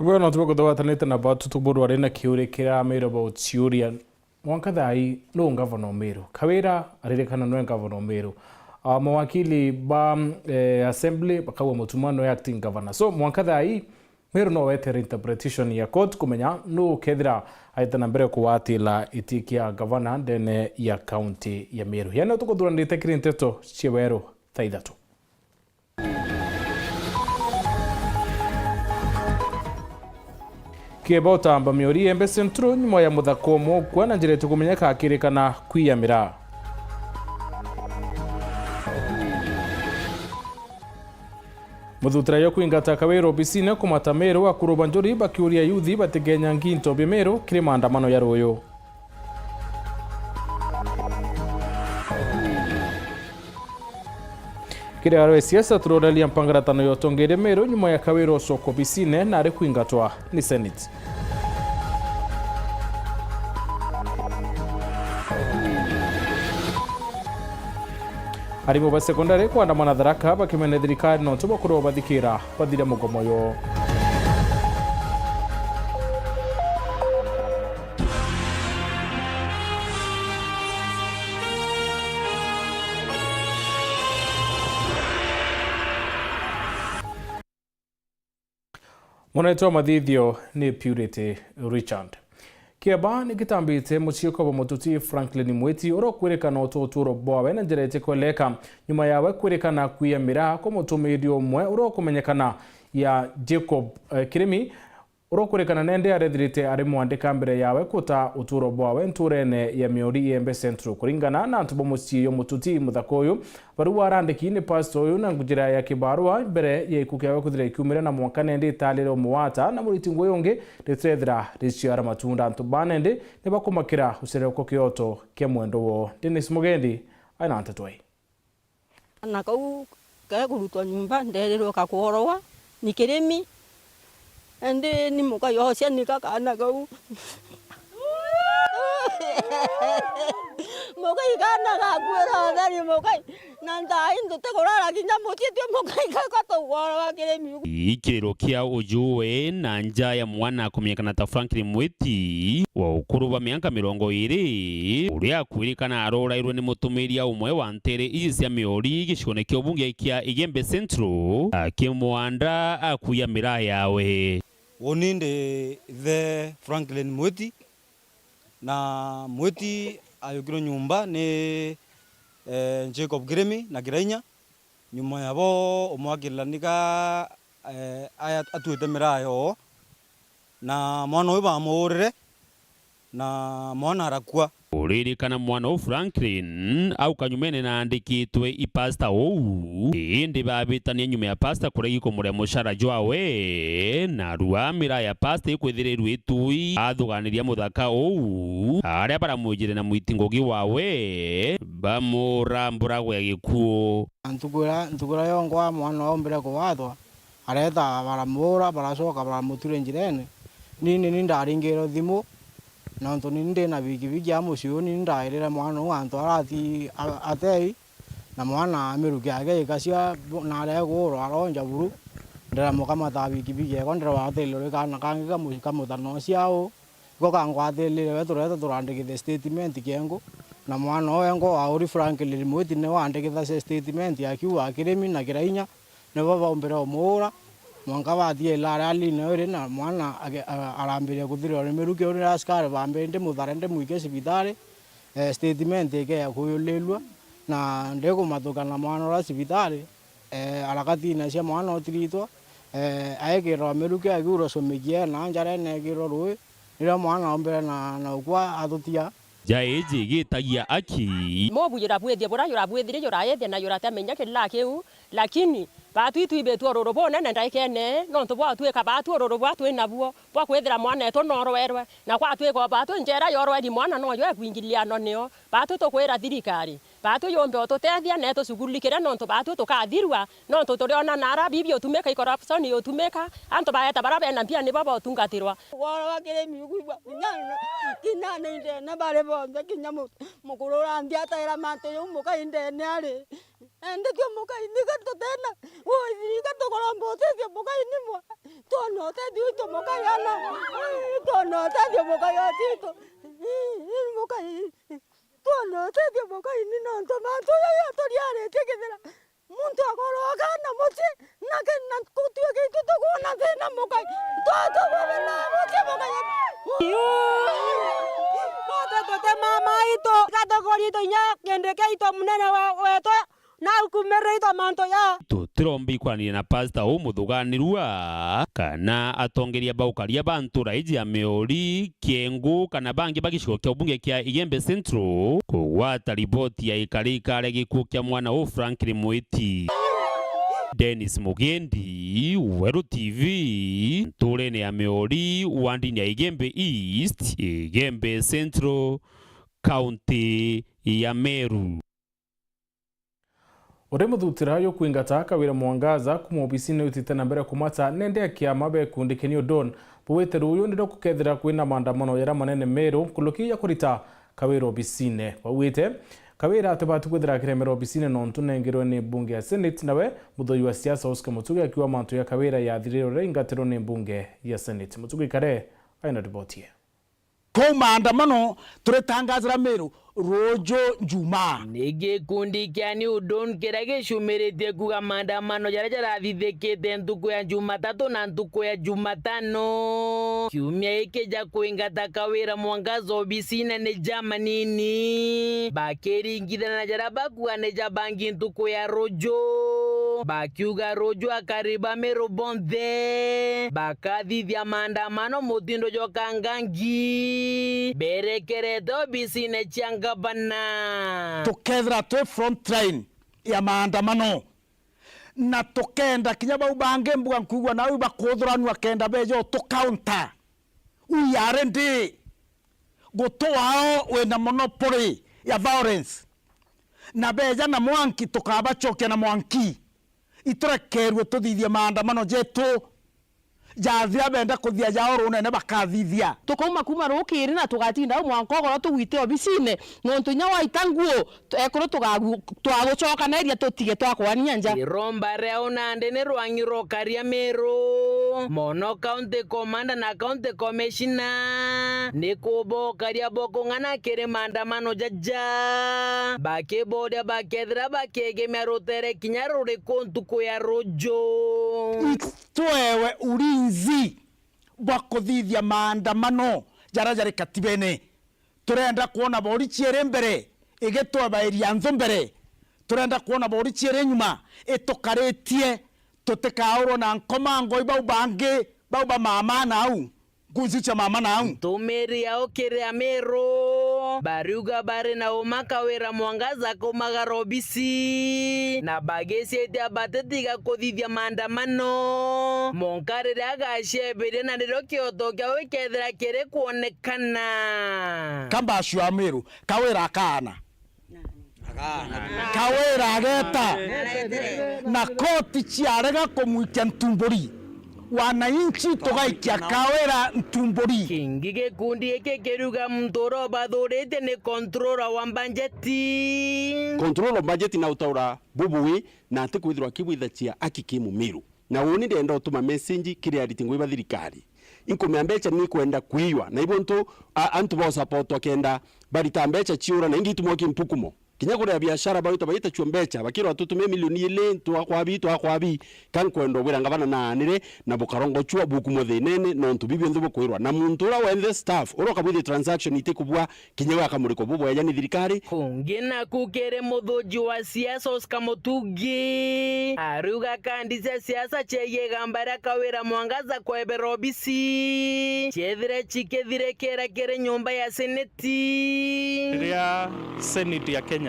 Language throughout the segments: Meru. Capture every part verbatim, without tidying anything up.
Bwana, tubakuthubatanite na batu tuburu ari na kiuri kiramira ba uciuria. Mwanka thaa ii, nuu ngavana o Meru? Kawira aririkana nwe ngavana o Meru. Ah, mawakili ba, eh, assembly bakauga Mutuma nwe acting governor. So, mwanka thaa ii, Meru no wetere interpretation ya court kumenya nuu ukethira aite na mbere kuwatila iti kia gavana ndene ya kaunti ya Meru. Yani, tukuthuranite kiri nteto cia weru thaa ithatu. Kieba utamba miori Igembe Central nyuma ya muthaka umwe ukua na njira itikumenyeka akirikana kwiyamira. Muthutira yo kwingata Kawira obisine kumata Meru, akuru ba njuri bakiuria yuthi batikenya nginto bia Meru kiri maandamano ya ruyu. Kiri aro ya siasa, turoreria mpangaratano ya utongeria Meru nyuma ya Kawira ucoka obisine na ari kwingatwa ni Senate. Arimu ba sekondari kwandamana Tharaka bakimene thirikari nontu bwa kurwa bathikira bathire mugomo yo. Mwenetu wa mathithio ni Purity Richard. Kieba ni gitambite muciiko bwa mututi Franklin Mwiti, uria ukwirikana utu uturo bwawe na njira itikweleka, nyuma yawe kwirikana kwiyamira kwa mutumiri umwe uria ukumenyekana ya Jacob, eh, Kirimi, uria ukwirikana nende arethirite ari mwandika mbere yawe kuta uturo bwawe nturene ya Miori Igembe Central. Kuringana na antu ba mucii yo mututi muthaka uyu, barua arandiki ni pastor uyu na njira ya kibarua mbere ya iku kiawe kwithira ikiumire na mwanka nende italire umugwata na muriti ngugi ungi ritirethira riciara matunda. Antu ba nende ni bakumakira gucererwa kwa kioto kia mwendo woo. Dennis Mugendi aina nteto ii. Na kau kekurutwa nyomba, nderirwe kakworwa ni Kirimi. Indi ni mukai ocia nika kaana kau. Mukai kaana gakuira utheri mukai. Na nthai nduti kurara kinya mucii tio mukai gakwa tugworwa Kirimi. Ikiriro kia ujue na nja ya mwana akumenyekana ta Franklin Mwiti wa ukuru bwa mianka mirongo iri, uria akwirikana arorairwe ni mutumiria umwe wa ntere iji cia Miori gicigone kia ubunge kia Igembe Central, akimwanda akuya miraa yawe. Uni ndi the Franklin Mwiti, na Mwiti ayukirwe nyomba ni, eh, Jacob Kirimi na Kirainya. Nyuma yabo umwakirira nika, eh, aya atuite miraa yoo, na mwana uyu bamuurire, na mwana arakua. Uririkana mwana uu Franklin au kanyumene naandikitwe i pasta uu, indi babitania nyuma ya pasta kuregi kumuria mucara jwawe, na rua miraa ya pasta ikwithirirwe itui athuganiria muthaka uu, aria baramwijire na mwiti ngugi wawe, bamurambura gwe gikuu. Na ntuku iria, ntuku iria yongwa mwana oombire kugwatwa, areeta baramuura, baracoka baramutura njirene. Ni, ni ni ndaringirwe thimu, nontu ni ndi na bikibiki ya mucii uu, ni ndairire mwana uu antu arati a-, atei, na mwana miruki yake ikacia bu-, na aria ekuurwa aronja buru. Ndiramukamata bikibiki yekwa, ndirwa ateirwe ri kaana kangi kamu-, kamutano ciao. Iko kangwathirire we tureta turandikithia statement kiengu, na mwana oo wengwa wa uri Franklin Mwiti niwe wandikithagia statement akiuga Kirimi na Kirainya nibo baumbire umuura, mwanka bathie ilari aline iri na mwana age-, a-, arambiria kuthirwa ni miruki uri askari bambire ndimuthare ndimwike cibitari, eh, statement ikeya kuyulilua, na ndikumatuka na mwana uria cibitari, eh, arakatine cia mwana utiritwa, eh, aekirwa miruki akiurwa cumikie na njarene ekirwa rui, nirio mwana ombire na, na ukua atutia. Nja iji igitagia aki. Mubu jurabwithie bura jurabwithiri juraethia na juratemenya kirila kiu, lakini baatu itwibitwe ururu bunene ndaikene, nontu bwa utwika baatu ururu bwa twi nabuo, bwa kwithira mwanetu norwerwe, na kwatwika o baatu njera yorweri mwana noyo ekwingiliano nio. Baatu tukwira thirikari, baatu yumbe ututethia na itucugulikire, nontu baatu tukathirua, nontu turiona na ara bibi utumika, i corruption yutumika, antu baeta bara bena mbia nibo botungatirwa. Ugoro wa Kirimi ukwigua kinya, kinya ni ndene bari bonthe, kinya mu-, mukuru uranthi ataira mantu jau mukai ndene ari. Indi tio mukai, niga tutena, ui, niga tukuromba utethio mukai ni mwa. Twona utethio itu mukai ana. Twona utethio mukai atitu. Mukai. Twona utethio mukai ni nontu mantu jaja turiaritie kithira. Muntu agoroka na mucii, na ke-, na gutui gitu tukwona thina mukai. Twatubube na mucii mukai. Bothe tute mama itu, kategori itu inya kindi kia itu munene wa-, wetu, na ukumirire itu mantu ja. Tutiromba ikwaraniria na pastor umuthuganirua kana atongeria ba ukaria ba ntura iji ya Miori, Kiengu kana bangi ba gicigo kia ubunge kia Igembe Central kugwata riboti ya ikari ikare gikuu kia mwana uu Franklin Mwiti. Dennis Mugendi, Weru T V, nturene ya Miori, wandini ya Igembe East, Igembe Central, kaunti ya Meru. Uri muthutira jukwingata Kawira Mwangaza kuuma obisine utite na mbere kumata nende a kiama ba gikundi kia New Dawn bauite ruuyu niro gukethira kwina maandamano jaria manene Meru nkuruki ya kurita Kawira obisine. Bauite Kawira atibati kwithira akiremera obisine nontu nengerwe ni mbunge ya Senate, nawe muthoi wa siasa Oscar Mutugi akiuga mantu ja Kawira yathirire uria aingatirwe ni mbunge ya Senate. Mutugi Kare aina riboti ii. Kuu maandamano turitangazira Meru ruuju Njumaa. Ni gikundi kia New Dawn kiria gicumiritie kuuga maandamano jaria jarathithikite ntuku ya Jumatatu na ntuku ya Jumatano kiumia giki ja kwingata Kawira Mwangaza obisine ni ja manini, bakiringithania na jaria bakuuga ni ja bangi ntuku ya ruuju, bakiuga ruuju akari ba Meru bonthe bakathithia maandamano mutindo jwa kangangi berekerete obisine cia ngavana. Tukethira twi front line ya maandamano, na tukenda kinya bau bangi mbuga nkuigua nau ibakuthuranua kenda beja utu counter. We are ready. Gutu wao wina monopoly ya violence, na beja na mwanki tukabacokia na mwanki. Iturekerue tuthithie maandamano jetu. Jathira benda kuthia jao runene bakathithia. Tukauma kuuma rukiri na tugatinda au mwanka ugoro tugwite obisine, nontu inya waita nguo, ekuru tugagu-, twagucokaneria tutige twakwania nja. Iromba riao nandi ni rwang'i rwa ukaria Meru, mono county commander na county commissioner ni kubokaria bokung'ana kiri maandamano jaja, bakiboria bakethira bakegemia rutere kinya ruriku ntuku ya ruuju. Twewe ulinzi bwa kuthithia maandamano jaria jari katibene. Turenda kwona borichi iri mbere igitwebairia nthu mbere. Turenda kwona borichi iri nyuma itukaritie. Tutikaurwa na nkomango ibau bangi, bau ba mama nau. Nkunju cia mama nau. Ntumiri yao kiri Amiru bariuga bari na uma Kawira Mwangaza kumagara obisi, na bagicitia batitiga kuthithia maandamano, monka riria agaciebire na nirio kioto kiao gikethira kiri kwonekana. Kambacua Amiru, Kawira akaana. Kawira ageta na koti ciarega kumwikia ntumburi. Wananchi tugaikia Kawira ntumburi. Kingi gikundi giki kiriuga muntu uria ubathuritie ni controller wa mbajeti. Controller wa mbajeti na utaura bubui na ati kwithirwa akibwithacia aki ki Mumiru. Na uuni ndenda utuma message kiri ariti ngui ba thirikari. Inkumea mbecha ni kwenda kwiwa. Na ibo ntu, a-, antu ba usapotwa kenda barita mbecha ciura na ingi itumwa kimpukumo. Kinya kuria biashara bawita baita chuo mbecha, bakirwa tutume milioni ili, twakwabi, twakwabi. Ka nkwenda ubwira ngavana naanire na bukarongochua bukumwe thinene, nontu bibi bionthe bukwirwa. Na muntu uria wenthe staff, uria ukabwithia transaction itikubua, kinya we akamurikwa bubweja ni thirikari. Kungi naku kiri muthuji wa siasa Oscar Mutugi, ariuga kandi cia siasa ciegie igamba ria Kawira Mwangaza kwebera obisi, ciethire cikithirikira kiri nyumba ya seneti. Riria seneti ya Kenya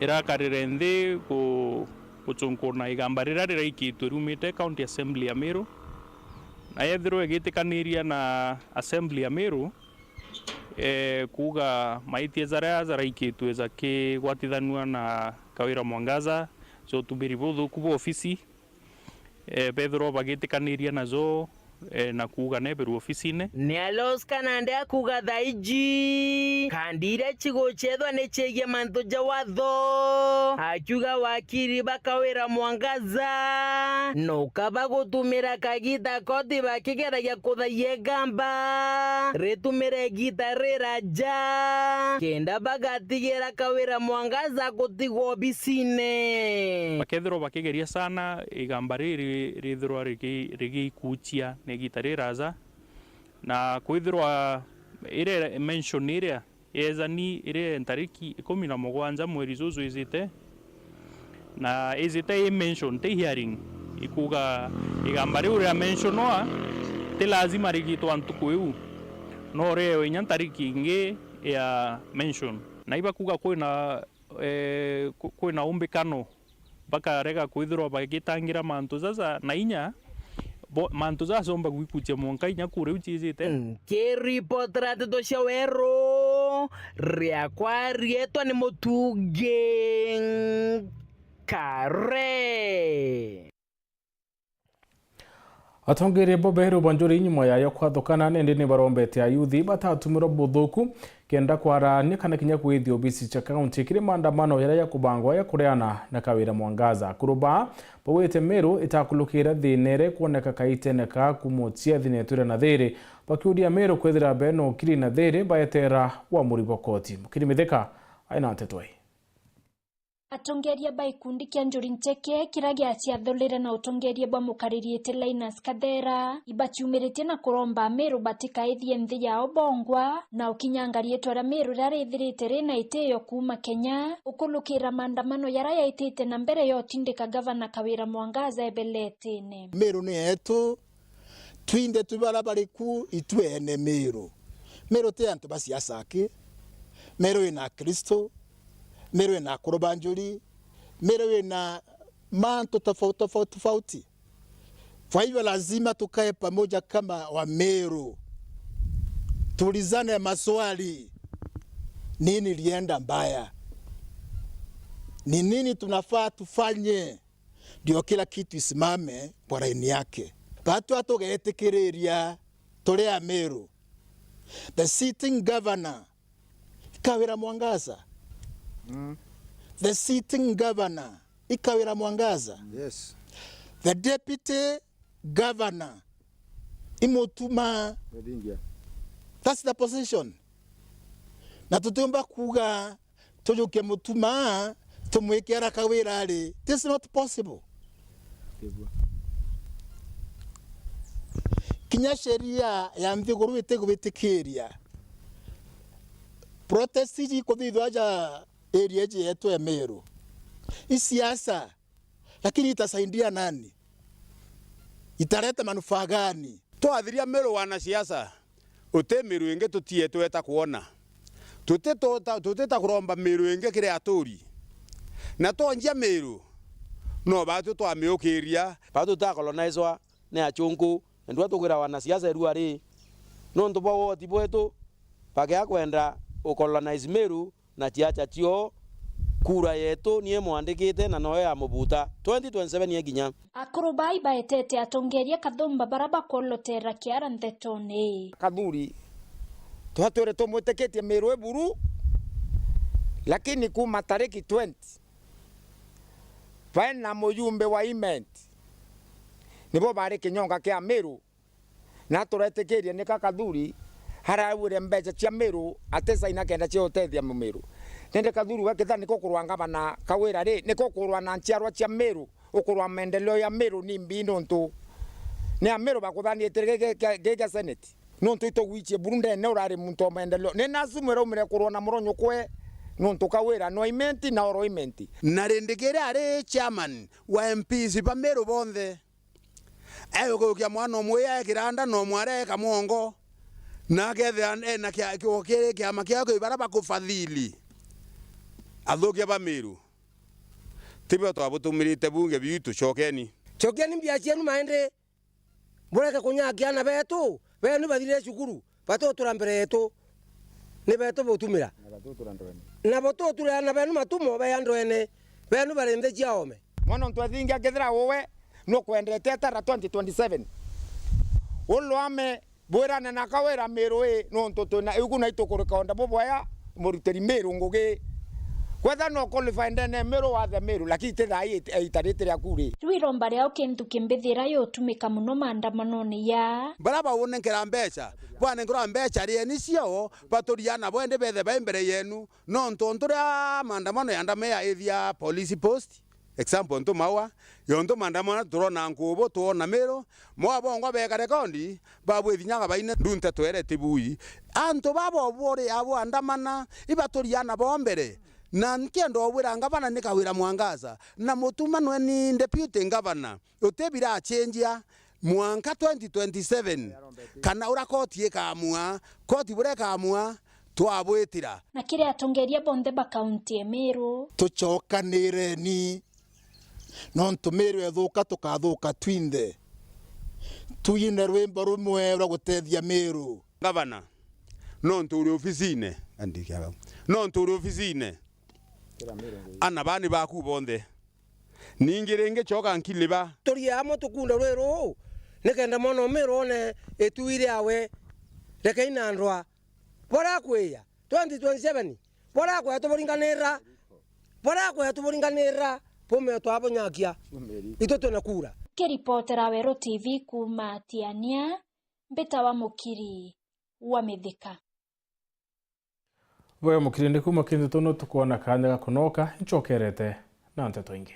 irakarire nthi ku-, guchunkuna igamba riria riraikitue riumite County Assembly ya Meru, na yethirwa igitikaniria na Assembly ya Meru, eh, kuuga maitia jaria jaraikitue jakigwatithanua na Kawira Mwangaza, ja utumiri buthuku bwa ofisi, eh, bethirwa bagitikaniria najo, e, na kuuga neberwe ofisine. Ni Aloska nandi akuuga thaiji kandi iria cigucethwa ni ciegie mantu ja watho, akiuga wakiri ba Kawira Mwangaza no kaba gutumira kagita koti bakigeragia kuthayia igamba ritumire igita riraja kenda bagatigira Kawira Mwangaza gutigwa obisine. Bakethirwa bakigeria sana igamba riri rithirwa rigi-, rigikucia na igita riraja, na kwithirwa iria mention iria yezani iria ntariki ikumi na mugwanja mweri juju ijite, na ijite i mention, ti hearing, ikuuga igamba riu ria mentionwa ti lazima rigitwa ntuku iu, no riewe inya ntariki ingi ya mention. Na ibakuuga kwina, eh, ku-, kwina umbikano bakarega kwithirwa bagitangira mantu jaja na inya bo-, mantu jaja jomba gwikucia mwanka inya kura iu ciijite. Nkiripotera nteto cia Weru, riakwa rietwa ni Mutungi Kare. Atongeria bo beru ba njuri nyuma yayo kwathukana nindi ni barombete ayuthi batatumirwa buthuku kenda kwarania kana kinya kwithia obisi cia kaunti kiri maandamano yaria ya kubangwa ya kureana na Kawira Mwangaza. Akuru baa baugite Meru itakulukira thina iria ikwoneka kaitene ka kumu ciathi netwire na thiri, bakiuria Meru kwithira bena ukiri na thiri baetera wamuri bwa koti. Mukiri Mithika aina nteto ii. Atongeria ba gikundi kia Njuri Ncheke kiria giaciathurire na utongeria bwa mukariri iti Linus Kathera, ibaciumiritie na kuromba Amiru batikaithie nthi yao bongwa na ukinyanga riitwa ria Miru riria rithirite rina itiyo kuuma Kenya, ukulukira maandamano jaria jaitite na mbere ya utindika Gavana Kawira Mwangaza ebeletene. Miru ni yetu, twinthe twi baria bari ku itwene Miru. Miru ti antu ba siasa aki. Miru ina Akristo, Miru ina akuru ba njuri, Miru ina mantu tofauti, tofauti, tofauti. Kwa hivyo lazima tukae pamoja kama Wameru, tuulizane maswali, nini ilienda mbaya, ni nini tunafaa tufanye ndio kila kitu isimame kwa laini yake. Batu atugetikiriria turi Ameru. The sitting governor, Kawira Mwangaza. Mm. The sitting governor, i Kawira Mwangaza. Yes. The deputy governor, i Mutuma. Odinga. That's the position. Na tutiumba kuuga tujukie Mutuma, tumwike ara Kawira ari. This is not possible. Kigua. Kinya sheria ya nthiguru itigwitikiria protest iji kuthithwa ja area iji yetu ya Meru. I siasa, lakini itasaidia nani? Italeta manufaa gani? Twathiria Meru wanasiasa, uti Miru ingi tutie tweta kwona. Tutitota-, tutita kuromba Miru ingi kiri aturi. Na twonjia Miru, no batu twamiukiria. Batu tutakolonizwa ni achunku, ndua tukwira wanasiasa irua ri. Nontu bwa woti bwetu, bagea kwenda ukolonize Miru, na ciacha cio, kura yetu ni imwandikite na noyo ya mubuta twenty twenty-seven yeginya. Akuru bai baetete atongeria kathumba bara bakwolotera kiara ntetone. Kathuri, twatwire tumwitikitie Miru i buru, lakini kuma tariki twenty, baena mujumbe wa Imenti, nibo bari kinyonga kia Miru, na turetikirie nika Kathuri arauire mbeca cia Miru atisaina kenda cia utethia Mumiru. Nindi Kathuri we kitha niko kurwa ngavana Kawira ri, niko kurwa na nchiarwa cia Miru, ukurwa maendeleo ya Miru ni mbi nontu ni Amiru bakuthanite giki kia, giki kia Senate. Nontu itugwichie buru ndene urari muntu wa maendeleo. Ni nasu mwira umire kurwa na muronyo kwe nontu Kawira no Imenti na oro Imenti. Na rindi kiria ari chairman wa M Ps ba Miru bonthe, egukia mwana umwe ae kiranda na umwe aria ae kamwongo, na akethira ena kia-, kio-, kiri kiama kiao kiu bara bakufadhili. Athukia ba Miru, tibo twabutumirite bunge biu, tucokeni. Cokeni mbia cienu maende, bureke kunyakia ana betu, benu bathire cukuru. Batutura mbere yetu, ni betu butumira. Na batutura ndwene. Na batutura na benu matumo be andwene, benu bari nthi cia ome. Mwana untu ethingia kethira uwe nukwendete atara twenty twenty-seven. Ulwame, bwirane na Kawira Miru ii, nontu twina iu kuna itukuruka onda bubwaya murutiri Miru ngugi. Kwetha no qualify ndene Miru wathe Miru, lakini ti thaa ii, ita riti riaku ri. Riu iromba riao kintu kimbithira yutumika muno maandamanone ya. Baria baunenkera mbeca, bwanenkerwa mbeca rieni ciao, baturia nabo indi bethe bai mbere yenu. Nontu ontu ria maandamano ya ndamea ithia police post, example, ontu Maua, yontu maandamano turona Nkubu, twona Miru, mwa bongwa beka rekondi, babwithinyaga baine ndunte twere tibui. Antu babo buri abo andamana, ibaturia nabo mbere. Na nkienda ubwira ngavana ni Kawira Mwangaza, na mutuma nweni deputy governor. Utibira achenjia mwanka twenty twenty-seven, kana uria koti ikamua, koti buria ikamua, twabwitira. Na kiri atongeria bonthe ba kaunti ya Meru. Tucokanireni, nontu Meru ethuka, tukathuka twinthe. Twine rwimbo rumwe rwa gutethia Meru. Gavana, nontu uri ofisine, nontu uri ofisine, ana bani baku bonthe. Ningi ringi coka nkiliba. Turie amwe tukunde rwi ruu, nikenda mwana o Miru one itui riawe. Rekei na ndwa. Baria akwia twenty twenty-seven, baria akwia tuburinganira, baria akwia tuburinganira, bume twabunyakia. Itu twina kura. Kiripotera Weru T V kuuma Tiania, mbitawa Mukiri wa Mithika. Bwega Mukiri, ndi kuuma kintu tunu tukwona kaanya ga kunoka, ncokerete na nteto ingi.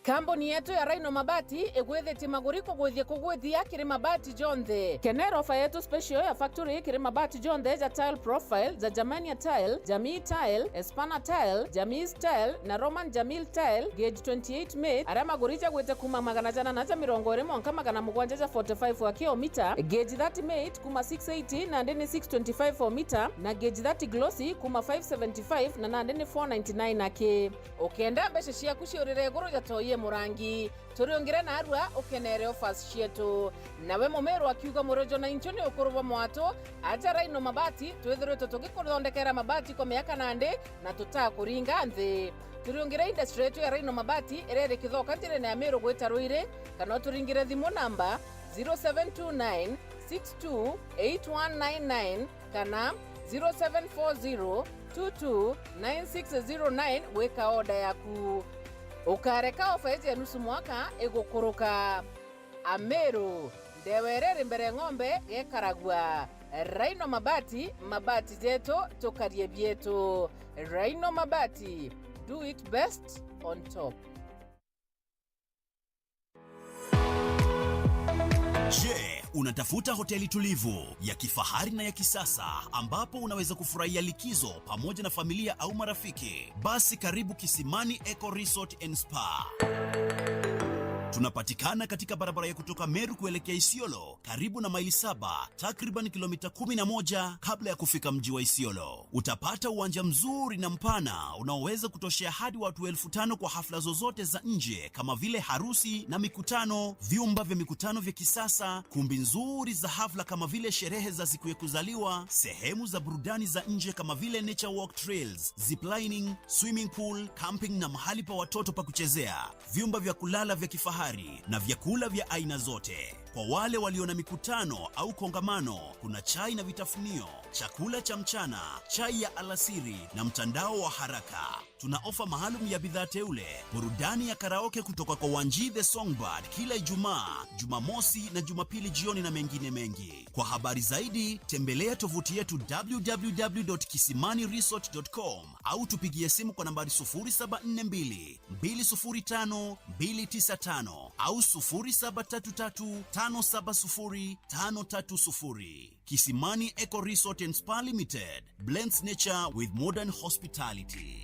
Kambuni yetu ya Rhino Mabati igwithitie maguri kugwithia kugwithia kiri mabati jonthe. Kenera ofa yetu special ya factory kiri mabati jonthe ja tile profile, ja Germania tile, Jamii tile, Espana tile, Jamis tile na Roman Jamil tile, gauge twenty-eight mate, aria maguri jagwite kuuma magana jana na ja mirongo iri mwanka magana mugwanja ja forty-five aki o mita, gauge thirty mate kuuma six eighty nandi ni six twenty-five o mita, na gauge thirty glossy kuuma five seventy-five na nandi ni four ninety-nine aki. Ukenda mbeca ciaku ciurire iguru ja toi e murangi, turiungire narua ukenere offers cietu. Nawe mumiru akiuga murojo na inchu ni ukuru bwa mwatu, aja Rhino Mabati, twithiritwe tugikuthondekera mabati kwa miaka nandi na tutakuringa nthi. Turiungire industry yetu ya Rhino Mabati iria iri Kithoka njirene ya Miru gwita Ruiri, kana uturingire thimu namba zero seven two nine six two eight one nine nine kana zero seven four zero two two nine six zero nine gwika order yaku. Ukareka ofa iji ya nusu mwaka igukuruka. Amiru, ndewa iria iri mbere ng'ombe gekaragua. Rhino Mabati, mabati jetu, tukarie bietu. Rhino Mabati, do it best on top. Je, unatafuta hoteli tulivu, ya kifahari na ya kisasa ambapo unaweza kufurahia likizo pamoja na familia au marafiki? Basi karibu Kisimani Eco Resort and Spa. Tunapatikana katika barabara ya kutoka Meru kuelekea Isiolo, karibu na Maili Saba, takriban kilomita kumi na moja kabla ya kufika mji wa Isiolo. Utapata uwanja mzuri na mpana unaoweza kutoshea hadi watu elfu tano kwa hafla zozote za nje kama vile harusi na mikutano, vyumba vya mikutano vya kisasa, kumbi nzuri za hafla kama vile sherehe za siku ya kuzaliwa, sehemu za burudani za nje kama vile nature walk trails, ziplining, swimming pool, camping na mahali pa watoto pa kuchezea, vyumba vya kulala vya kifahari na vyakula vya aina zote. Kwa wale walio na mikutano au kongamano, kuna chai na vitafunio, chakula cha mchana, chai ya alasiri na mtandao wa haraka. Tuna ofa maalum ya bidhaa teule, burudani ya karaoke kutoka kwa Wanji the Songbird kila Ijumaa, Jumamosi na Jumapili jioni na mengine mengi. Kwa habari zaidi, tembelea tovuti yetu w w w dot kisimani resort dot com au tupigie simu kwa nambari sufuri saba nne mbili, mbili sufuri tano, mbili tisa tano au sufuri saba tatu tatu, tano saba sufuri, tano tatu sufuri. Kisimani Eco Resort and Spa Limited blends nature with modern hospitality.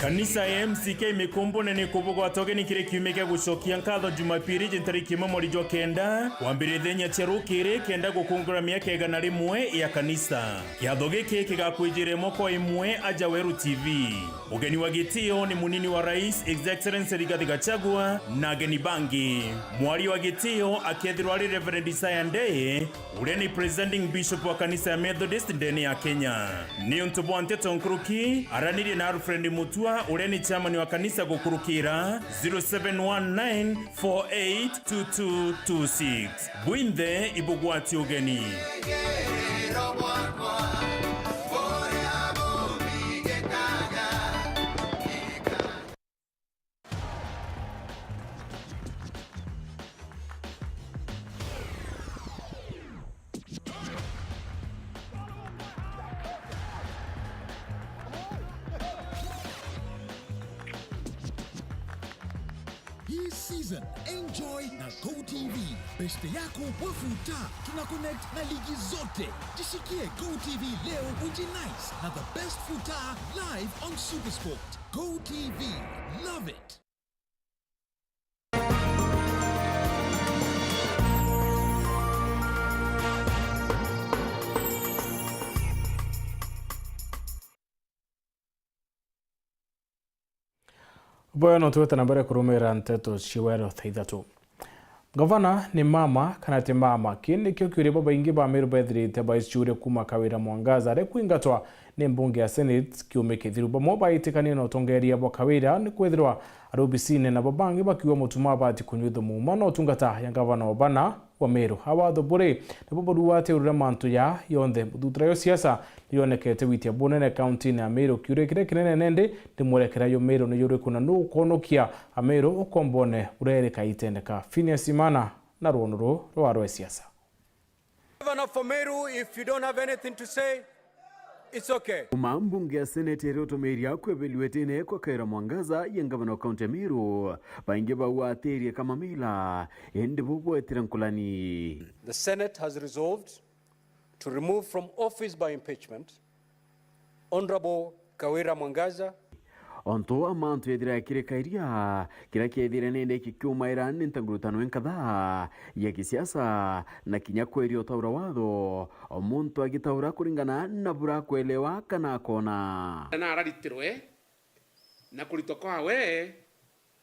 Kanisa ya M C K Mikumbune ni kubugwata ugeni kiri kiumia kia gucokia nkatho Jumapiri ji ntariki imwe mweri jwa kenda, kwambiriria thenya cia rukiri kenda gukungura miaka igana rimwe ya kanisa. Kiatho giki kigakwijira imwe kwa imwe aja Weru T V. Mugeni wa gitio ni munini wa rais, His Excellency Rigathi Gachagua, na ageni bangi. Mwari wa gitio akethirwa ari Reverend Isaiah Ndei, uria ni presiding bishop wa kanisa ya Methodist ndene ya Kenya. Niuntu bwa nteto nkuruki, aranirie na Alfred Mutua, uria ni chairman wa kanisa gukurukira zero seven one nine four eight two two two six. Bwinthe ibugwati ugeni. Hii season, enjoy na Go T V. Beshte yako wa futa, tuna connect na ligi zote. Jishikie Go T V leo, ujinice na the best futa live on Supersport. Go T V, love it. Boya no twete na mbere kurumira nteto cia Weru thaa ithatu. Gavana ni mama kana ti mama? Kii nikio kiuria babaingi ba Meru bethirite baiciuria kuuma Kawira Mwangaza ari kwingatwa ni mbunge ya Senate kiumia kithiru. Bamwe baitikania na utongeria bwa Kawira ni kwithirwa ari obisine, na babangi bakiuga Mutuma abati kunyua ithumu uma na utungata ya gavana Obana wa Meru. Awatho buri nibo buruatiriria mantu ya yonthe. Muthutura yo siasa niyonekete gwitia bunene kauntine ya Meru. Kiuria kiria kinene nendi ni mwerekera yo Meru ni yuriku, na nu ukonokia Ameru ukombone uria iri kaitene ka? Phineas Imana na rwono ruu rwa rwa siasa. Governor for Meru, if you don't have anything to say, it's okay. Kuma mbunge ya Senate iri utumiria kwebelua itine kwa Kawira Mwangaza ya ngavana wa kaunti ya Meru, baingi bau atirie kama mila, indi bo bwetire nkulani. The Senate has resolved to remove from office by impeachment Honorable Kawira Mwangaza. Ontu amantu ethira akirikairia, kiria kiethire nende kikiumaira ni ntangurutano inkatha ya kisiasa, na kinya kweria utaura watho, o muntu agitaura kuringana na bura akwelewa kana akona. Na araritirwe na kuritwa kwawe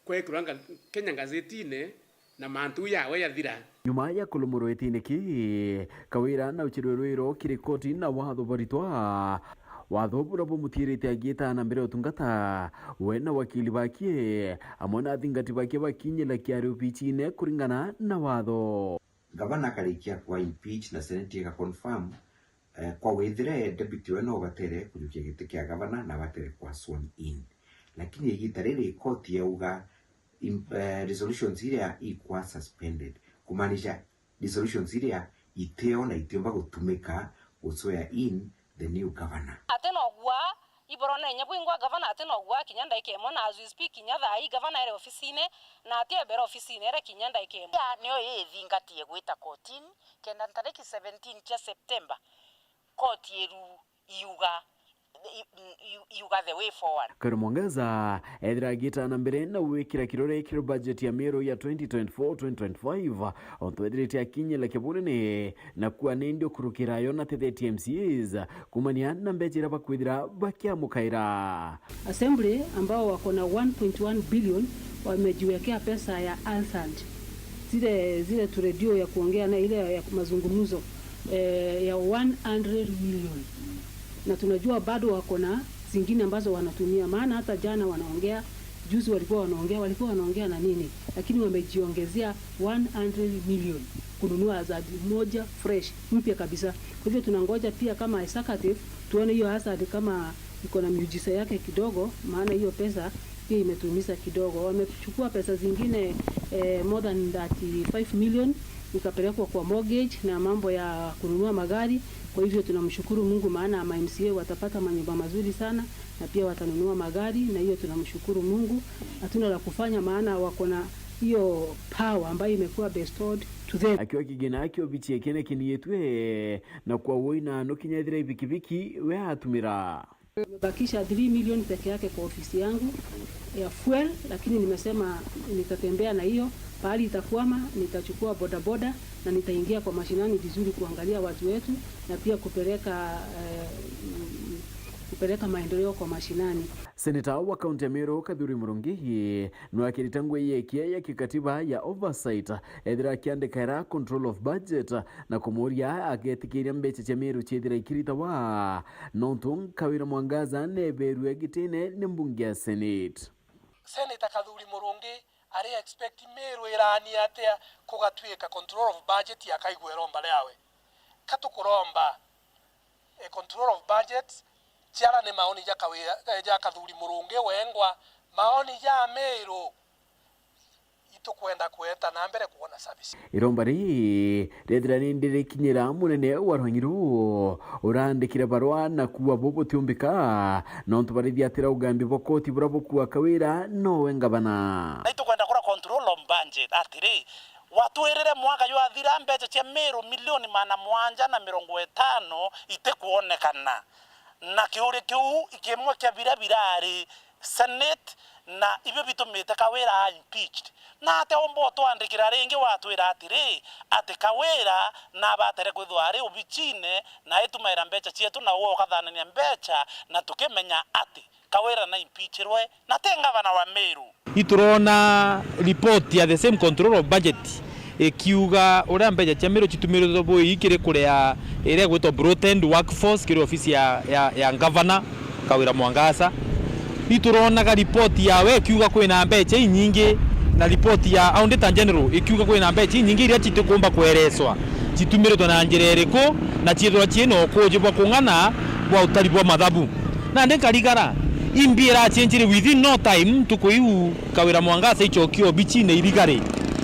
kwekirwa nga-, Kenya ngazetine, na mantu yawe yathira. Nyuma ya kulumurwa itine ki, Kawira na uchirwe rwiro kiri koti na watho baritwa. Watho bura bumutiirite agiita na mbere utungata, we na wakili bakie, amwe na athingati bakie bakinyila kiari obichine kuringana na watho. Gavana akarikia kwa impeach na Senate ika confirm, eh, kwa withire deputy we no batere kujukia giti kia gavana na batere kwa sworn in. Lakini igita riri koti yauga im-, eh, resolutions iria ikwa suspended, kumaanisha resolutions iria itio na itiumba gutumika gu swear in the new governor. Ati no gwa Iboro na inya bwingwa gavana ati no gwa kinya ndaika imwe, na as we speak kinya thaa ii gavana ere ofisine, na ati ebere ofisine ere kinya ndaika imwe. Ya, niyo ithingatie gwita kotini, kenda ntariki seventeen cia September, koti iru iuga, i-, i-, iuga the way forward. Kawira Mwangaza ethira agita na mbere na gwikira kirore kiri budget ya Meru ya twenty twenty-four twenty twenty-five, ontu ethirite akinyila kibunene na kuua nindi ukurukira yo na tethetie M C As kumania na mbecha iria bakwithira bakiamukaira. Assembly ambao wako na one point one billion wamejiwekea pesa ya ALSAD, zile, zile tu redio ya kuongea na ile ya mazungumzo, eh, ya one hundred million. Na tunajua bado wako na zingine ambazo wanatumia, maana hata jana wanaongea, juzi walikuwa wanaongea, walikuwa wanaongea na nini, lakini wamejiongezea one hundred million kununua ALSAD moja fresh, mpya kabisa. Kwa hivyo tunangoja pia kama executive tuone hiyo ALSAD kama iko na miujiza yake kidogo, maana hiyo pesa pia imetuumiza kidogo. Wamechukua pesa zingine, eh, more than thirty-five million ikapelekwa kwa mortgage na mambo ya kununua magari. Kwa hivyo tunamshukuru Mungu, maana ma M C A watapata manyumba mazuri sana na pia watanunua magari, na hiyo tunamshukuru Mungu. Hatuna la kufanya, maana wako na hiyo power ambayo imekuwa bestowed to them. Akiwa kigina akio bichie kene kiniitwe na kwa woi na no kinya ethira ibikibiki we atumira. Nimebakisha three million peke yake kwa ofisi yangu ya fuel, lakini nimesema nitatembea na hiyo. Pahali itakwama, nitachukua bodaboda na nitaingia kwa mashinani vizuri kuangalia watu wetu na pia kupeleka, eh, kupeleka maendeleo kwa mashinani. Seneta wa kaunti ya Meru, Kathuri Murungi, nwakirite ngugi yekie ya kikatiba ya oversight, ethira akiandika era control of budget, na kumuria agetikiria mbeca cia Meru ciithira ikiritawa, nontu Kawira Mwangaza neberue gitine ni mbunge ya Senate. Senator Kathuri Murungi ari expect Meru irani atia kugatwika control of budget akaigua iromba riawe? Katukuromba, eh, control of budget, ciara ni maoni ja Kawira, eh, ja Kathuri Murungi wengwa, maoni ja Meru. Itukwenda kweta na mbere kwona service. Iromba riri rethira ni ndirikinyira munene wa rwangi ruu, urandikire barua na kuuga bubutiumbika, nontu barithia atira ugambi bwa koti bura bukua Kawira nowe ngavana. Na itukwenda kura control of budget atiri, watwirire mwaka jwathira mbeca cia Meru milioni magana mugwanja na mirongo itano itikwonekana. Na kiuria kiu kimwe kia biria birari Senate, na ibio bitumite Kawira a impeached. Na atia umba utwandikira ringi watwira atiri, ati Kawira nabatere kwithirwa ari obicine na itumaira mbeca cietu, na uwe ukathanania mbeca, na tukimenya ati Kawira na impeachirwe na ti ngavana wa Meru. Iturona report ya the same control of budget ikiuga uria mbeca cia Meru citumiritwe bui kiri kuria iria igwitwa broadened workforce kiri ofisi ya, ya, ya ngavana Kawira Mwangaza. Ituronaga report yawe ikiuga kwina mbeca inyingi, na report ya Auditor General ikiuga kwina mbeca inyingi iria citikumba kwereswa citumiritwe na njira iriku, na ciithirwa ciina ukuuji bwa kung'ana bwa utari bwa mathabu. Nandi nkarigara, imbi iracenjire within no time, ntuku iu Kawira Mwangaza icokie obicine irigari,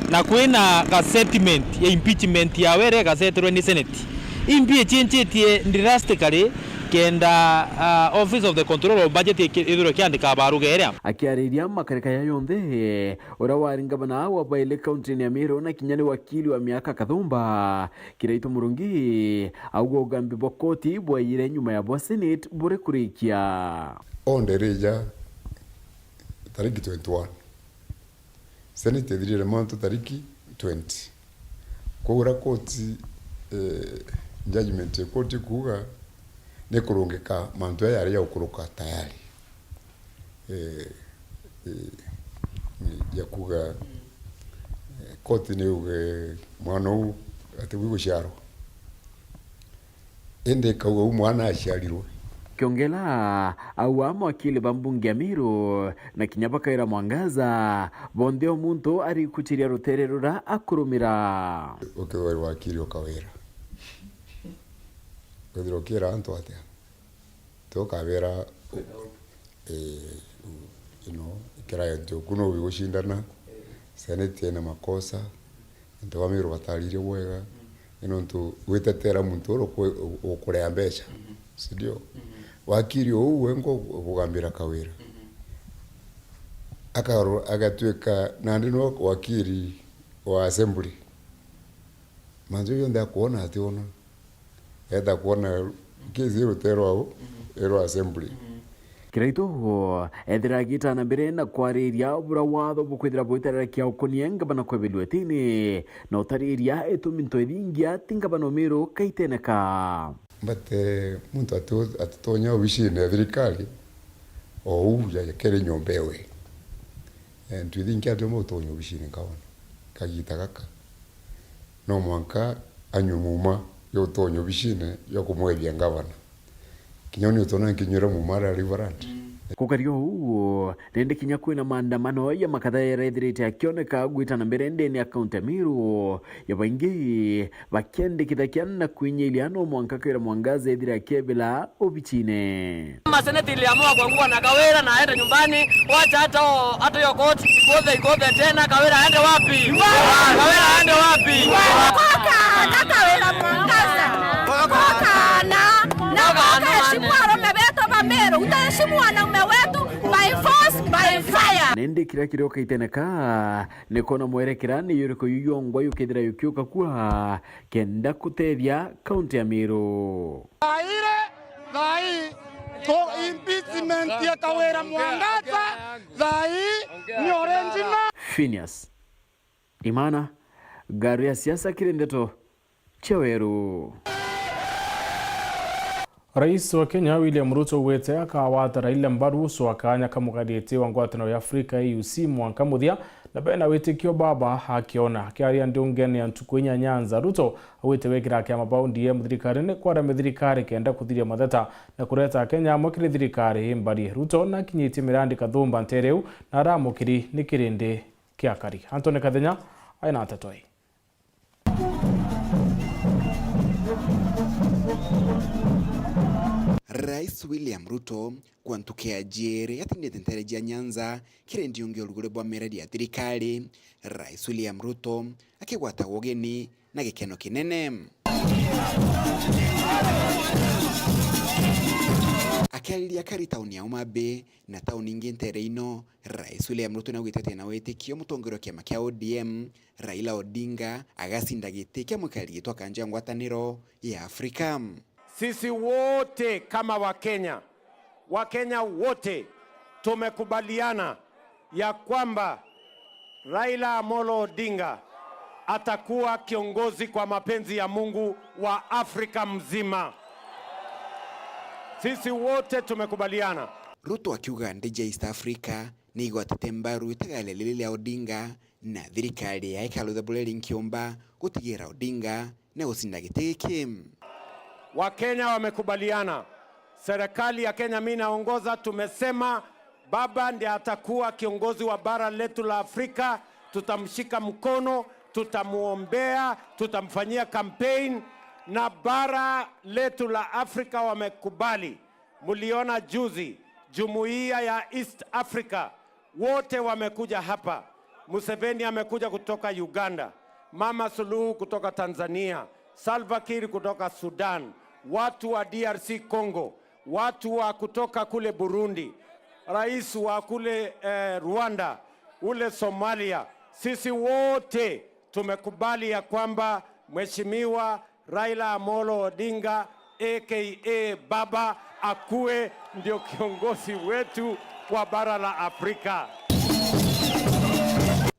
na kwina ga settlement ya impeachment yawe iria igacetirwe ni Senate. Imbi icenjitie drastically kenda, ah, Office of the Control of Budget iki-, ithirwe ikiandika baruga iria. Akiariria makarika ya yonthe, uria wari ngavana wa baili kaunti-ini ya Meru na kinya ni wakili wa miaka Kathumba, Kiraitu Murungi auga ugambi bwa koti bwaiyire nyuma ya bwa Senate buri kurikia. Onde rija tariki twenty-one. Senate ithirire mantu tariki twenty. Kwou uria koti, eh, judgment ya koti kuuga ni kurungika mantu aya yari ya gukuruka tayari. Eh, eh, ya kuuga, eh, koti ni yuge mwana uu ati bwi guciarwa. Indi ikauga uu mwana aciarirwe. Kiongela auga mawakili ba mbunge ya Meru na kinya ba Kawira Mwangaza, bonthe o muntu arikuchiria rutere ruria akurumira. Ukithwa uri wakili o Kawira, withirwa ukiira antu atia? Tukabera, eh, you know, client uku no wigucindana, Senate ina makosa, antu ba Meru batarire bwega, ni nontu gwitetera muntu uri uku-, ukurea mbeca, si ndio? Wakiri uu wengo ukugambira Kawira. Akaro-, agatuika nandi no wakiri wa assembly. Mantu jonthe akwona ationa. Eeta kwona kesi iruterwa u, irwa assembly. Kiraitu ethira agita na mbere na kwariria bura watho bukwithira bwiterera kia ukonie ngavana kwebelua itini, na utariria itumi nto ithingia ti ngavana Umiru kaiteneka. But, eh, muntu atu-, atitonya obicine ya thirikari, o uu ya, ya kere nyomba ewe. Eh, ntu ithingia atiumba utonya obicine ngavana kagita gaka. No mwanka anyue muuma jwa utonya obicine jwa kumwethia ngavana. Kinya uni utona nkinyuira muuma aria Reverend. Gukaria uu, rindi kinya kwina maandamano ya makatha yarethirite akioneka gwita na mbere ndene ya kaunti ya Meru, ya baingi bakiendekithakia na kwinyilia no mwanka Kawira Mwangaza ethire akiebela obicine. Maseneti iliamua kuangua na Kawira na aende nyumbani, wacha hata o-, hata hiyo koti ikothe, ikothe tena, Kawira aende wapi? Kawira aende wapi? Koka, kaka Kawira Mwangaza. Koka na, na koka heshimu arume betu ba Meru, utaheshimu wanaume wetu by force, by fire. Nindi kiria kiria ukaiteneka ni kwona mwerekera ni yuriku yu yongwa yukethira yukiuka kua kenda kutethia kaunti ya Meru. Thaire, thai, to impi Mentia Kawira Mwangaza, thaa ii ni original. Phineas Imana, ngaru ya siasa kiri ndeto cia weru. Rais wa Kenya William Ruto augite akawata Raila mbaru ucio akaanya kamugaritie wa ngwataniro ya Afrika A U C mwanka muthia, na bena witikio baba akiona. Akiaria ndungene ya ntuku inya Nyanza, Ruto augite gwikira kiama ba O D M thirikarine kwaramia thirikari kenda kuthiria matheta na kureta Akenya amwe kiri thirikari imbari. Ruto nakinyitie mirandi kathumba ntere iu na aramukiri ni kirindi kia akari. Anthony Kathenya aina nteto ii. Rais William Ruto kwa ntuku ya jiiri atindite ntere jia Nyanza kiri ndiungi uruguri bwa miradi ya thirikari. Rais William Ruto akigwata ugeni na gikeno kinene. Akiariria akari tauni ya Homa Bay na tauni ingi ntere ino, Rais William Ruto naugite ati ena witikio mutongoria wa kiama kia O D M, Raila Odinga, agacinda giti kia mwikari gitwa kanja ya ngwataniro ya Afrika. Sisi wote kama Wakenya, Wakenya wote tumekubaliana ya kwamba Raila Amolo Odinga atakuwa kiongozi kwa mapenzi ya Mungu wa Afrika mzima. Sisi wote tumekubaliana. Ruto akiuga nthi cia East Africa ni igwatite mbaru itagaria riri ria Odinga na thirikari yae ikarutha buria ringiumba gutigira Odinga na gucinda giti giki. Wakenya wamekubaliana. Serikali ya Kenya mimi naongoza, tumesema baba ndiye atakuwa kiongozi wa bara letu la Afrika. Tutamshika mkono, tutamuombea, tutamfanyia campaign, na bara letu la Afrika wamekubali. Mliona juzi, jumuiya ya East Africa wote wamekuja hapa. Museveni amekuja kutoka Uganda, Mama Suluhu kutoka Tanzania, Salva Kiir kutoka Sudan, watu wa D R C Congo, watu wa kutoka kule Burundi, rais wa kule, eh, Rwanda, ule Somalia. Sisi wote tumekubali ya kwamba Mheshimiwa Raila Amolo Odinga, A K A Baba, akuwe ndio kiongozi wetu wa bara la Afrika.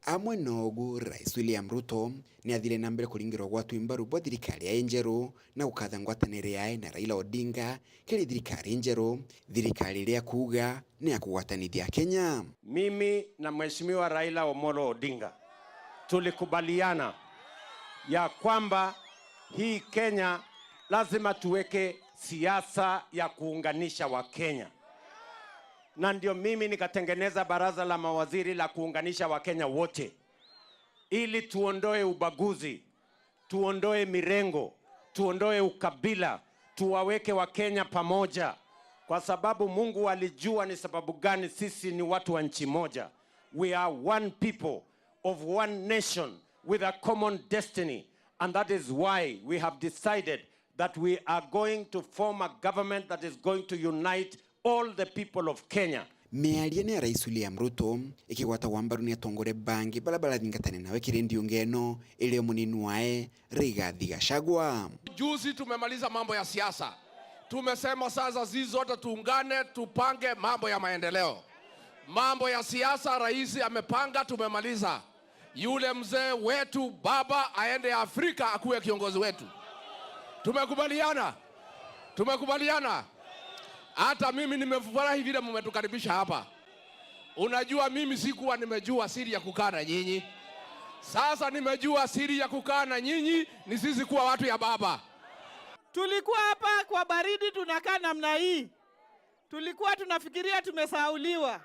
Amwe na ugu, Rais William Ruto ni athire na mbere kuringirwa gwatwi mbaru bwa thirikari ya injeru na gukatha ngwataniro yae na Raila Odinga kiri thirikari injeru, thirikari iria kuuga ni ya kugwatanithia Kenya. Mimi na Mheshimiwa Raila Omolo Odinga tulikubaliana ya kwamba hii Kenya lazima tuweke siasa ya kuunganisha Wakenya, na ndio mimi nikatengeneza baraza la mawaziri la kuunganisha Wakenya wote ili tuondoe ubaguzi, tuondoe mirengo, tuondoe ukabila, tuwaweke Wakenya pamoja, kwa sababu Mungu alijua ni sababu gani sisi ni watu wa nchi moja. We are one people of one nation with a common destiny, and that is why we have decided that we are going to form a government that is going to unite all the people of Kenya. Miario ni ya Rais William Ruto ikigwatagwa mbaru ni atongoria bangi baria barathingatania nawe kiri ndiungi ino, iri o munini wae Rigathi Gachagua. Juzi tumemaliza mambo ya siasa, tumesema sasa sisi zote tuungane, tupange mambo ya maendeleo. Mambo ya siasa rais amepanga, tumemaliza. Yule mzee wetu baba aende Afrika akuwe kiongozi wetu. Tumekubaliana? Tumekubaliana? Hata mimi nimefurahi vile mmetukaribisha hapa. Unajua, mimi sikuwa nimejua siri ya kukaa na nyinyi. Sasa nimejua siri ya kukaa na nyinyi ni sisi kuwa watu ya baba. Tulikuwa hapa kwa baridi tunakaa namna hii. Tulikuwa tunafikiria tumesahauliwa.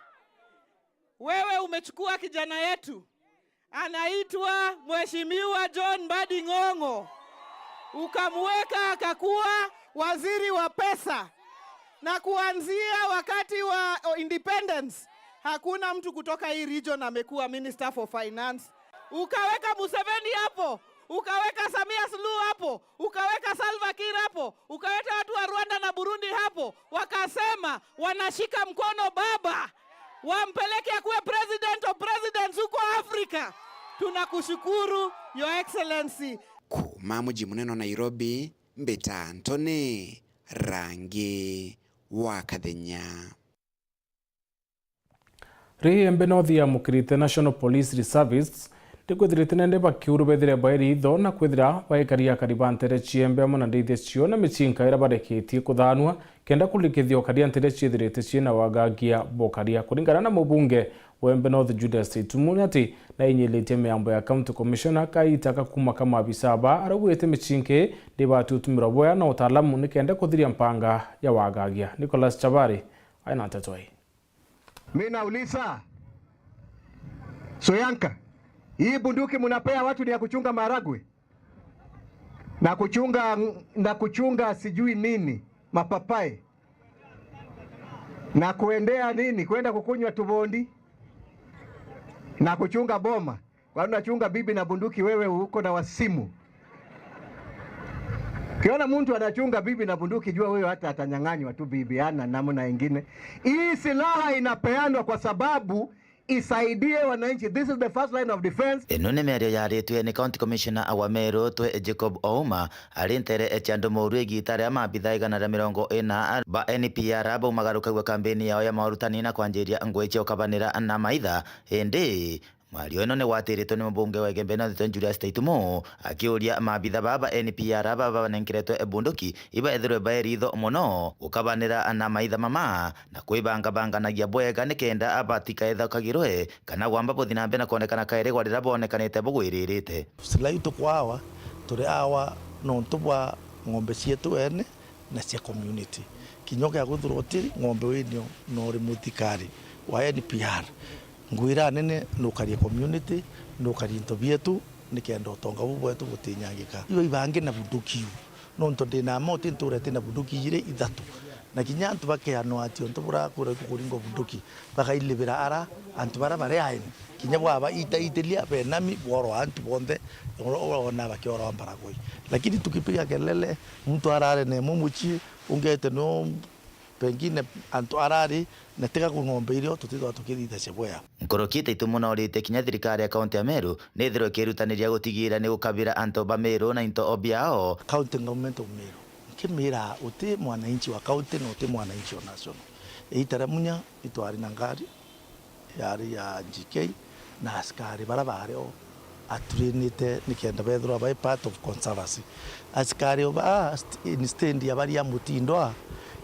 Wewe umechukua kijana yetu, anaitwa Mheshimiwa John Mbadi Ng'ong'o, ukamweka akakuwa waziri wa pesa, na kuanzia wakati wa independence hakuna mtu kutoka hii region amekuwa minister for finance. Ukaweka Museveni hapo, ukaweka Samia Suluhu hapo, ukaweka Salva Kiir hapo, ukaweka watu wa Rwanda na Burundi hapo, wakasema wanashika mkono baba, wampeleke akuwe president of presidents huko Afrika. Tunakushukuru, Your Excellency. Kuuma muji munene wa Nairobi, mbita Anthony Rangi wa Kathenya. Ri Embe North yamukirite National Police Reservists, ni kwithirite nende bakiuru bethire bairi itho na kwithira baikaria akari ba ntere ciembe amwe na ndithia cio na micinka iria bareketie kuthanua kenda kurikithia ukaria ntere ciithirite ciina wagagia bokaria. Kuringana na mubunge wa Embe North Julius Itumu ni ati nainyilitie miambo ya County Commissioner kaita ka kuma ka maabisa ba aria ugwite micinka ii ndibati utumirwa bwea na utaalamu ni kenda kuthiria mpanga ya wagagia. Nicholas Chabari aina nteto ii. Mimi nauliza, Soyanka, hii bunduki mnapea watu ni ya kuchunga maharagwe? Na kuchunga, na kuchunga sijui nini, mapapai. Na kuendea nini? Kwenda kukunywa tubondi. Na kuchunga boma. Kwani unachunga bibi na bunduki, wewe uko na wasimu? Ukiona mtu anachunga bibi na bunduki, jua huyo hata atanyang'anywa tu bibi, hana namna ingine. Hii silaha inapeanwa kwa sababu isaidie wananchi. This is the first line of defense. Ino ni miario yaritwe ni County Commissioner wa Meru twe Jacob Ouma, ari ntere cia andu moru igita ria maabitha igana ria mirongo ina ba N P R baumagarukagua kambeni yao ya maurutani na kwanjiria ngui cia ukabanira na maitha. Indi mwario ino ni gwatiritwe ni mubunge wa Igembe North Julius Taitumo, akiuria maabitha baa ba N P R baba banenkeretwe bunduki ibaethirwe baeritho mono gukabanira na maitha mama na kwibangabanganagia bwega nikenda batikaethokagirwe kana gwamba buthi na mbere na kwonekana kairi gwa riria bwonekanite bugwiririte. Silai tukwawa, turi awa nontu bwa ng'ombe cietu ene na cia community. Kinya ukeethirwa utiri ng'ombe winio na uri muthikari wa N P R, ngwira nene nukarie community, nukarie into bietu, nikenda utonga bu bwetu butinyangika. Iba ibangi na bunduki iu, nontu ndina moti ntura itina bunduki ijiri ithatu, na kinya antu bakeanwa ati untu burakwira kukuringwa bunduki, bakailibira ara antu bara bari aeni, kinya bwaba itaitiria benami bworo antu bonthe, oro-, orona bakiorwa mbaragoi. Lakini tukipiga kelele, muntu arare na imwe mucii, ungete no pengine antu arari na tiga ku ng'ombe irio tutithwa tukithithacia bwea. Nkuruki Taitumo nauritie kinya thirikari ya kaunti ya Meru nithirwe ikirutaniria gutigira ni gukabira antu ba Meru na into o biao. County Government of Meru, nkimira uti mwananchi wa county na uti mwananchi wa national. Iita ria munya itwari na ngari yari ya G K na askari bara bari o atrinite nikenda bethirwa bai part of conservancy. Askari o baa st-, instead ya baria mutindwa,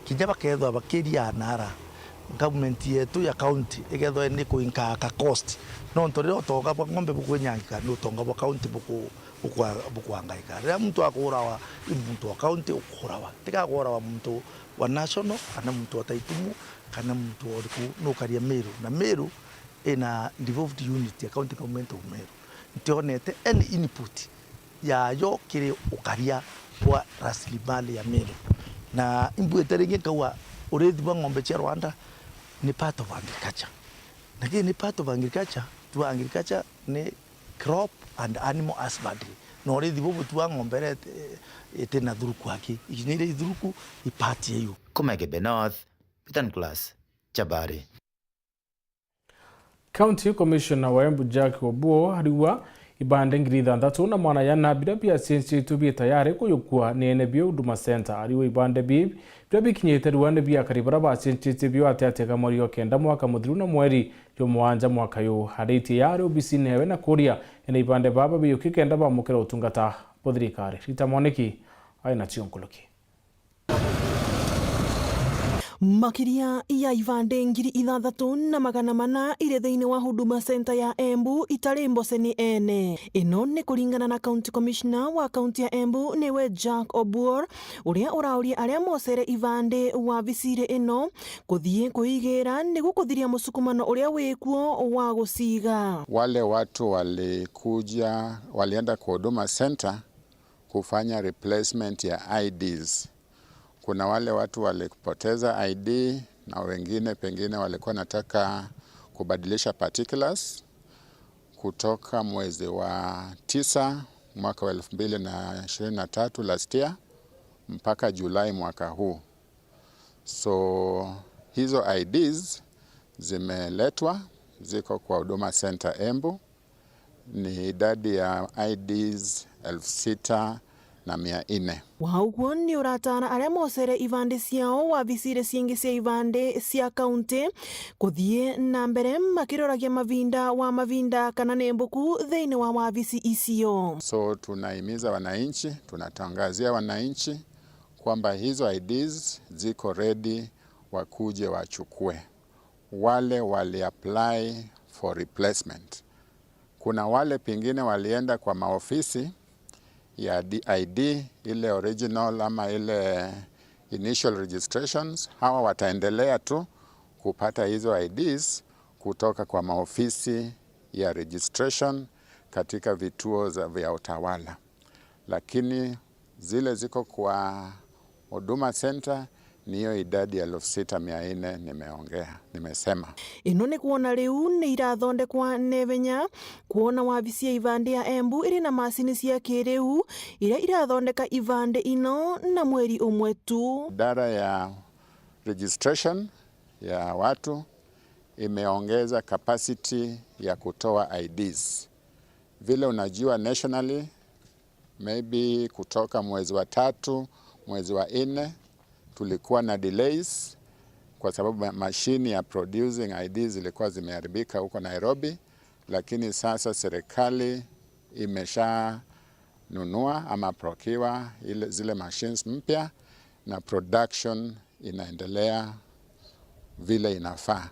kinya bakethwa bakiriana ara, government yetu ya county ikethwa ni kuinkaa ka cost. Nontu riria utonga bwa ng'ombe bukwinyangika, ni utonga bwa county buku-, bukwa-, bukwangaika. Riria muntu akuurawa, i muntu wa county ukuurawa. Tiga kuurawa muntu wa national, kana muntu wa Taitumo, kana muntu o uriku nukaria Meru. Na Meru ina devolved unit ya County Government of Meru. Ntionete any input yayo kiri ukaria bwa rasilimali ya Meru. Na imbwite ringi nkauga, urithi bwa ng'ombe cia Rwanda ni part of agriculture. Na kii ni part of agriculture, tu agriculture ni crop and animal husbandry. Na urithi bubu tu wa ng'ombe iria iti-, iti na thuruku aki. Ikinya iria ithuruku i part ya iu. Kuma Igembe North, Peter Nicholas Chabari. County Commissioner wa Embu Jack Obuo ariuga ibande ngiri ithanthatu na magana jana biria biacenjitue bi tayari kuyukua ni ene bio Huduma Centre. Ariuga ibande bi biria bikinyite rua ni bia akari baria bacenjitie bio ati ati ga mweri o kenda mwaka muthiru na mweri jwa mugwanja mwaka uyu. Aritie ya ari obisine yawe na kuria ene ibande baba biyuki kenda bamukira utungata bwa thirikari. Rita Mwaniki aina cio nkuruki. Makiria ya ibande ngiri ithathatu na magana mana iri thiini wa Huduma Centre ya Embu itari mboce ni ene. Ino ni kuringana na County Commissioner wa kaunti ya Embu, niwe Jack Obuor, uria urauria aria mocere ibande wabiciri ino kuthii kuigira niguo kuthiria musukumano uria wikuo wa guciga. Wale watu walikuja, walienda kwa Huduma Centre kufanya replacement ya I Ds. Kuna wale watu walipoteza I D na wengine pengine walikuwa wanataka kubadilisha particulars kutoka mwezi wa tisa mwaka wa elfu mbili na ishirini na tatu last year mpaka Julai mwaka huu. So, hizo I Ds zimeletwa, ziko kwa Huduma Centre Embu. Ni idadi ya I Ds elfu sita na mia ine. Wa uguo ni urataara aria mocere ibandi ciao wabicire ciingi cia ibandi cia kaunti kuthii na mbere makiroragia mavinda wa mavinda kana ni mbuku thiini wa wabici icio. So tunahimiza wananchi, tunatangazia wananchi kwamba hizo I Ds ziko ready, wakuje wachukue. Wale wali apply for replacement. Kuna wale pengine walienda kwa maofisi ya D I D, ile original ama ile initial registrations, hawa wataendelea tu kupata hizo I Ds kutoka kwa maofisi ya registration katika vituo za, vya utawala. Lakini zile ziko kwa Huduma Center ni hiyo idadi ya elfu sita mia nne nimeongea, nimesema. Ino ni kwona riu ni irathondekwa na ivenya, kwona wabici ya ibandi ya Embu iri na macini cia kiriu iria irathondeka ibandi ino na mweri umwe tu. Idara ya registration ya watu imeongeza capacity ya kutoa I Ds. Vile unajua, nationally, maybe kutoka mwezi wa tatu, mwezi wa nne, tulikuwa na delays kwa sababu ma-, mashini ya producing I Ds zilikuwa zimeharibika huko Nairobi, lakini sasa serikali imeshanunua ama procure ile, zile machines mpya na production inaendelea vile inafaa.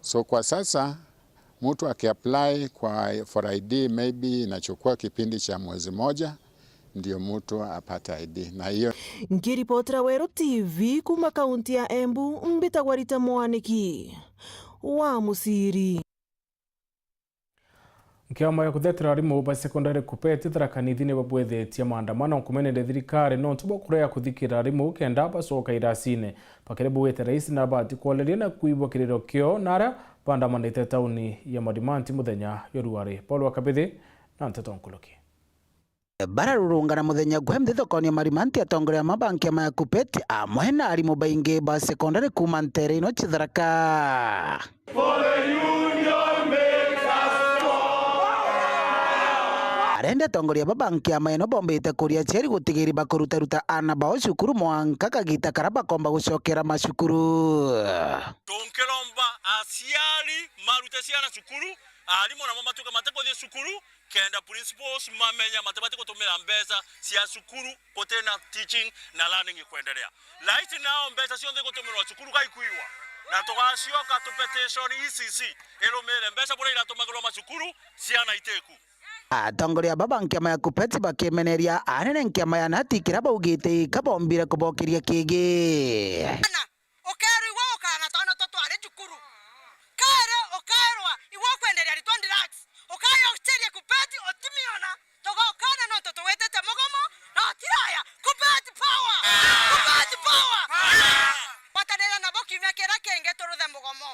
So kwa sasa mtu akiapply kwa, for I D maybe inachukua kipindi cha mwezi moja ndio mtu apate I D. Na hiyo Nkiripotera Weru T V kuma kaunti ya Embu, mbitagwa Rita Mwaniki wa Musiri. Kiama gia kuthetera arimu ba secondary KUPPET Tharaka Nithi ni babwithitie maandamano kumenere thirikari nontu bwa kurea kuthikira arimu kenda bacoka irasine. Bakiri bugite rais na abati kwoleria na kwigua kiriro kio na aria baandamanite tauni ya Marimanti muthenya jwa ruari. Paul wa Kabithi na nteto nkuruki. Bararurungana muthenya gwe mthi thokoni ya Marimanti, atongoria amwe ba nkiama ya KUPPET amwe na arimu baingi ba secondary kuuma ntere ino cia Tharaka. Arenda atongoria ba ba nkiama ino bombite kuria aciari gutigiri bakurutaruta aana bao cukuru mwanka kagita karia bakomba gucokera macukuru. Tunkiromba aciari marute ciana cukuru, arimu namo matuke matikuthii cukuru, kenda principals mamenya matibati gutumira mbeca cia cukuru gutina teaching na learning ikwendelea. Right now, mbeca cionthe igutumirwa cukuru gaikuiwa, na tugacioka tu petition E C C irumire mbeca buria iratumagirwa macukuru, ciana itiku. Atongoria aba ba nkiama ya KUPPET bakimeneria anene nkiama ya nati kiria baugite kabombire kubokeria kingi. Ukeerwa igwe ukana twana twa twari cukuru. Kairi ukeerwa igwe ukwenderia aritwa drugs. Ukayoceria KUPPET utimiona. Tugaukana nontu tugwitite mugomo na utiraya. KUPPET power! KUPPET power! Gwatanira nabo kiumia kiria kingi turuthe mugomo.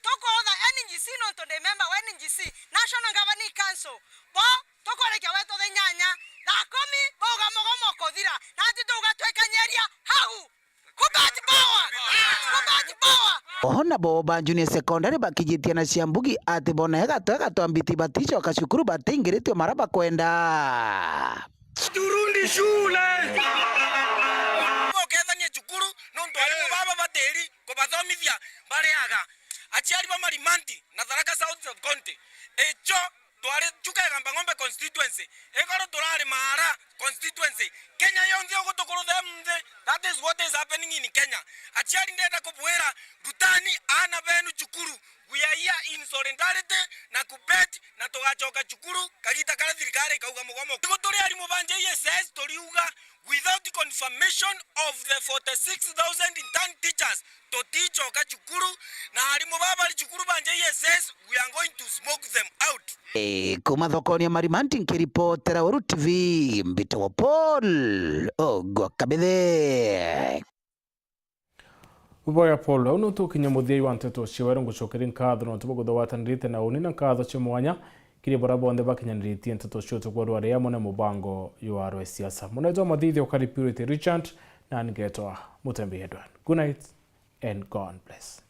Tukurutha N G C nontu ndi member wa N G C, National Governing Council. Bo tukurikia wetu thaa inyanya, thaa kumi bauga mugomo ukuthira, nati tugatwikanyiria hau. KUPPET power! KUPPET power! Oho nabo ba junior secondary bakijitie na cia mbugi ati bona egatwe egatwa mbiti baticoka cukuru batingiritwe mara bakwenda. Turudi shule! Ukethanie cukuru nontu arimu baba batiri kubathomithia bariaga. Aciari ba Marimanti na Tharaka South Sub-County, icho twari Chuka Igamba Ng'ombe constituency, igoro turari Maara constituency. Kenya yonthe ugu tukuruthe mthi. That is what is happening in Kenya. Aciari ndenda kubwira, rutani aana benu cukuru. We are here in solidarity na KUPPET na tugacoka cukuru kagita karia thirikari ikauga mugomo. Igu turi arimu ba J S S turiuga without confirmation of the forty-six thousand intern teachers, tuticoka cukuru, na arimu baba bari cukuru ba J S S, we are going to smoke them out. Eh, kuma thokoni ya Marimanti nkiripotera Weru T V, mbitagwa Paul Ogwa Kabithe. Uboya Paul, au no tukinye muthia wa nteto cia Weru. Ngucokeria nkatho nontu bwa kuthugwatanirite na uni na nkatho cia mwanya kiri baria bonthe bakinyaniritie nteto cia utuku bwa rwari amwe na mubango jwa rwa siasa. Munetwa Mathithi ukari Purity Richard, na ningetwa Mutembi Edward. Good night and God bless.